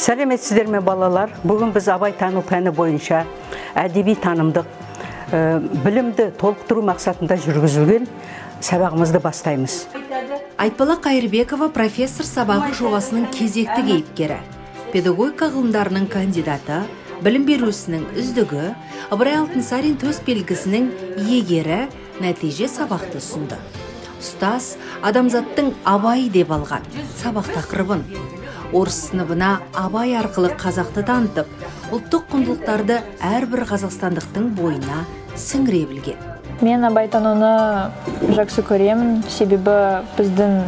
Сәлеметсіздер ме, балалар? Бүгін біз Абай тану пәні бойынша әдеби танымдық білімді толықтыру мақсатында жүргізілген сабағымызды бастаймыз. Айтбала Қайырбекова — профессор, сабағы жобасының кезекті кейіпкері. Педагогика ғылымдарының кандидаты, білім беру ісінің үздігі, Ыбырай Алтынсарин төс белгісінің иегері нәтиже сабақты ұсынды. Ұстаз адамзаттың Абай деп алған сабақ тақырыбын. Орыс сыныбына Абай арқылы қазақты танытып, ұлттық құндылықтарды әрбір қазақстандықтың бойына сіңіре білген. Мен Абайтануны жақсы көремін, себебі біздің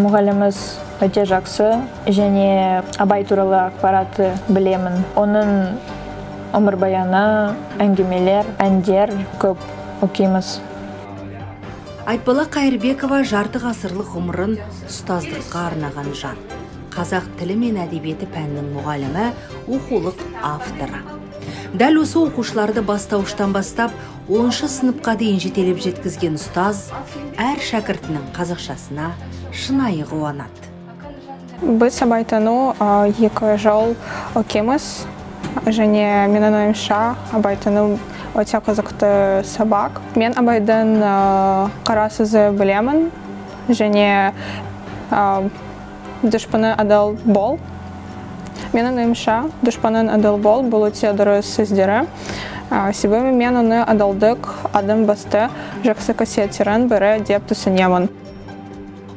мұғаліміміз өте жақсы және Абай туралы ақпаратты білемін. Оның өмірбаяны, әңгімелер, әндер көп оқимыз. Айтбала Қайырбекова жарты ғасырлық ғұмырын ұстаздыққа арнаған жан. Қазақ тілі мен әдебиеті пәнінің мұғалімі, оқулық авторы. Дәл осы оқушыларды бастауыштан бастап 10 сыныпқа дейін жетелеп жеткізген ұстаз әр шәкіртінің қазақшасына шынайы қуанады. Біз Абайтану 2 жыл оқимыз және менің ойымша, Абайтану өте қызықты сабақ. Мен Абайдың қара сөзі білемін және «Дұшпаны адал бол». Менің ойымша, «Дұшпаның адал бол» — бұл өте дұрыс сөздері, себебі мен оны адалдық адам басты жақсы қасиеттерінің бірі деп түсінемін.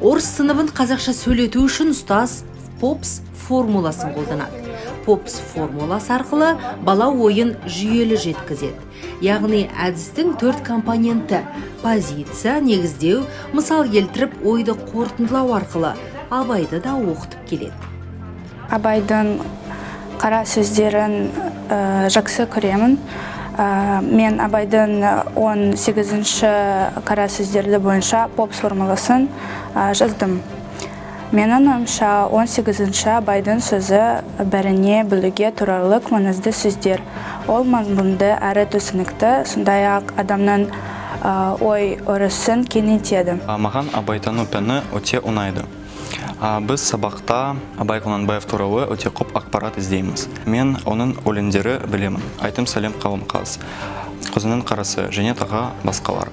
Орыс сыныбын қазақша сөйлету үшін ұстаз ПОПС формуласын қолданады. ПОПС формуласы арқылы бала ойын жүйелі жеткізеді. Яғни әдістің төрт компоненті: позиция, негіздеу, мысал келтіріп, ойды қорытындылау арқылы Абайды да оқытып келеді. Абайдың қара сөздерін жақсы көремін. Мен Абайдың 18-ші қара сөздерді бойынша ПОПС формуласын жаздым. Менің ойымша, 18-ші Абайдың сөзі бәріне білуге тұрарлық маңызды сөздер. Ол мазмұнды әрі түсінікті, сондай-ақ адамның ой өрісін кеңейтеді. Маған Абайтану пәні өте ұнайды. Біз сабақта Абай Құнанбаев туралы өте көп ақпарат іздейміз. Мен оның өлеңдері білемін. «Айтым сәлем, қалың қаз», «Қызының қарасы» және тағы басқалар.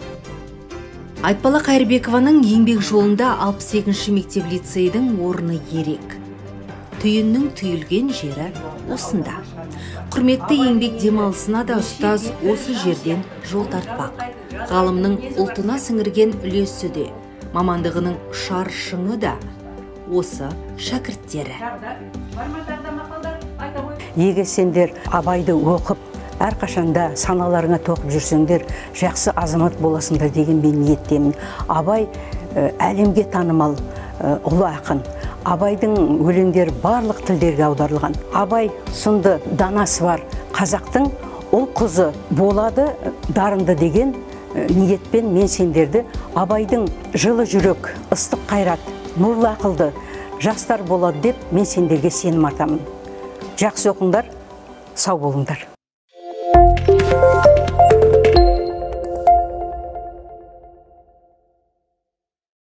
Айтбала Қайырбекованың еңбек жолында 62-ші мектеп лицейдің орны ерек. Түйіннің түйілген жері осында. Құрметті еңбек демалысына да ұстаз осы жерден жол тартпақ. Ғалымның ұлтына сіңірген үлесі де, мамандығының ұшар шыңы да осы шәкірттері. Егер сендер Абайды оқып, әрқашанда саналарыңа тоқып жүрсеңдер, жақсы азамат боласыңдар деген мен ниеттемін. Абай әлемге танымал ұлы ақын. Абайдың өлеңдері барлық тілдерге аударылған. Абай сынды данасы бар қазақтың ұл қызы болады дарынды деген ниетпен мен сендерді Абайдың жылы жүрек, ыстық қайрат, нұрлы ақылды жастар болады деп мен сендерге сенім артамын. Жақсы оқыңдар, сау болыңдар.